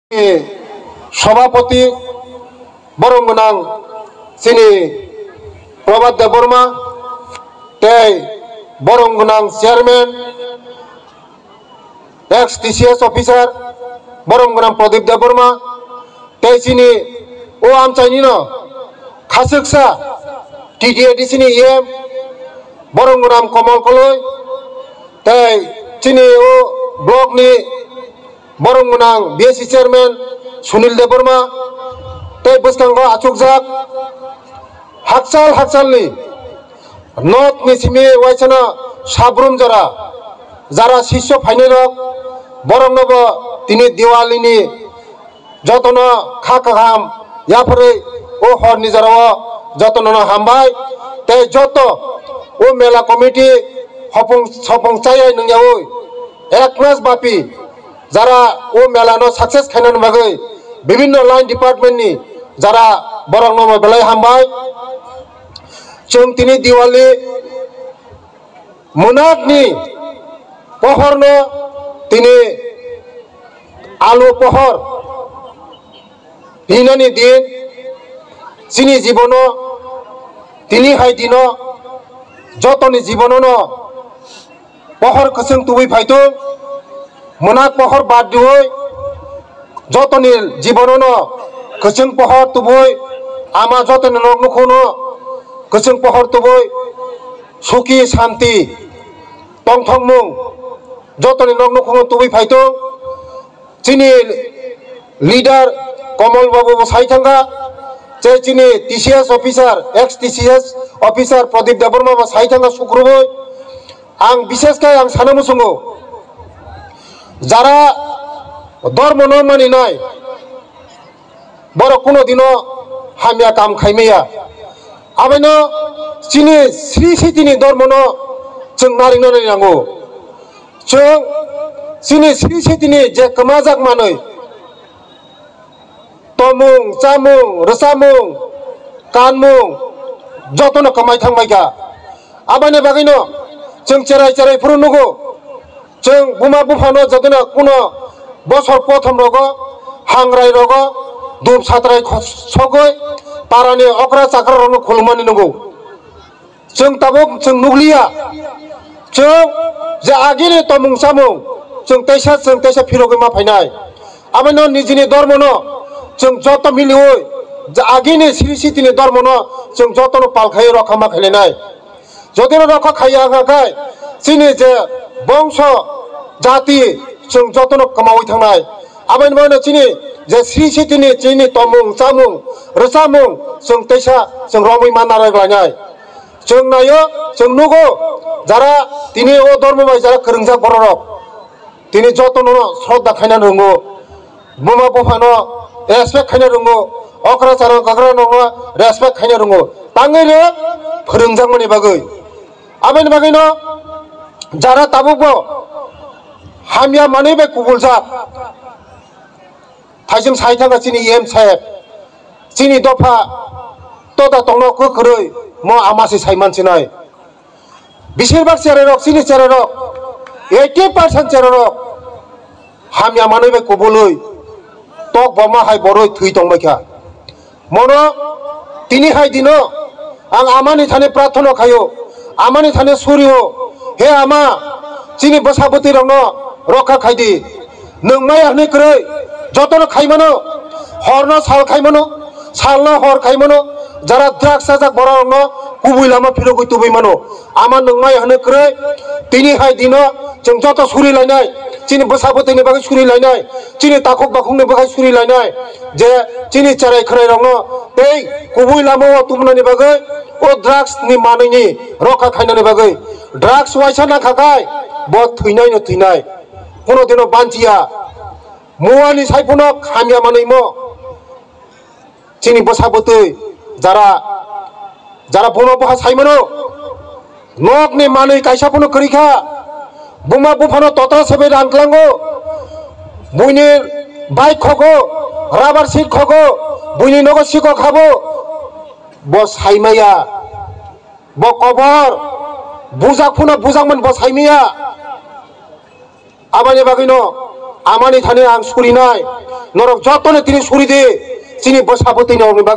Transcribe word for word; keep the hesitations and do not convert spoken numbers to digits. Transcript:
Sobhapati, borom gwnang chini Prabhat Debbarma, tei borom gwnang chairman, ex T C S officer, borom gwnang Pradip Debbarma, tei chini o amchaini no khasuksa T T A D C ni E M, borom gwnang Komol Koloi, tei chini o block ni borom gwnang B S C chairman Sunil Debbarma, tei bwskango achukjak hakchal hakchalni nok ni simi waisano sabrum jora, jara sisyo phainai rok, borok no bo tini Diwali ni jotono kha kaham yapharwi o hor ni jora o jotono no hambai, tei joto o mela committee hopong sopong chayai nungyaui eknas bapi jara o mela no success khainani bagwi bibinno line department ni jara borok no bo belai hambai. Chwng tini Diwali mwnakni pohorno tini alo pohor hinani din chini jibono tini hai dino jotoni jibonono pohor kwchwng tubui phaitung, mwnak pohor bad diui jotoni jibonono kwchwng pohor tubui ama jotoni nok nukhuno kwchwng pohor tubui suki santi tongthokmung jotoni nok nukhuno tubui phaitung. Chini leader Komol Babu bo sai thangkha, tei chini T C S officer, ex T C S officer Pradip Debbarma bo sai thangkha sukrubui. Ang bishesh khe ang sana muchungo, jara dormo no maninai, borok kuno dino hamya kam khaimaya. Abaino chini Sri Sitini dormono chwng naringna nango. Chwng chini Sri Sitini je kwmajak manwi, tomung, chamung, rwchapmung, kanmung jotono kwmai thangbaikha. Aboni bagwino chwng cherai cherai phuru nugo. Chwng buma buphano jotono kuno bosor kothom rogo, hangrai rogo, dub satrai kho-, sogoi, parani okra chakra rokno khulumani nungo. Chwng tabuk chwng nukliya. Chwng je agini tomung chamung, chwng teisa, chwng teisa phirogwi ma phainai. Abono nijini dormono chwng joto miliui, je agini Sri Sitini dormono chwng jotono pal khai rokha ma khailainai. Jodi no rokha khaiya wngkha khe, chini je bongso, jati, chwng jotono kwmaui thangnai. Aboni bagwino chini je Sri Sitini chini tomung, chamung, rwchapmung, chwng teisa chwng romwi ma narwk lainai. Chwng naio, chwng nugo, jara tini o dormo bai jara kwrwngjak bororok. Tini jotono no sroddha khaina rwngo, buma buphano respect khaina rwngo, okra chara kagra no respect khaina rwngo, tangwi rw phwrwngjakmani bagwi. Aboni bagwino jara tabukbo hamya manwi bai kubuljak. Thaising sai thangkha chini E M saheb, chini dopha toda tongno kwkhwrwi mo ama se saiman sinai. Besirbak cherai rok, chini cherai rok, eighty percent cherai rok hamya manwi bai kubului tok boma hai borwi thwi tongbaikha. Mono tini hai dino ang amani thani prarthana khaio, amani thani surio, he ama, chini bwsa bwtwi rokno rokha khaidi. Nwng maya hwnwi kwrwi jotono khaimano, horno sal khaimano, salno hor khaimano, jara drugs chajak bororokno kubui lama phirogwi tubui mano. Ama nwng maya hwnwi kwrwi, tini hai dino chwng joto suri lainai, chini bwsa bwtwini bagwi suri lainai, chini takhuk bakhukni bagwi suri lainai, je chini cherai khwrairokno tei kubui lama o tubunani bagwi, o drugs ni manwini rokha khainani bagwi. Drugs waisa nangkha khai bo thwinaino thwinai, kuno dino banchiya. Muani saiphano hamya manwimo. Chini bwsa bwtwi jara, jara buma bupha saimano, nokni manwi kaisa phano kwrwi kha, buma buphano totra sebai rang tlango, buini bike khogo, rubber seat khogo, buini nogo sikok habo, bo saimaya, bo kobor, bujak phano bujakmani bo saimaya. Aboni bagwino amani thani ang surinai, Norok jotono tini suri di, chini bwsa bwtwi norokni bagwi.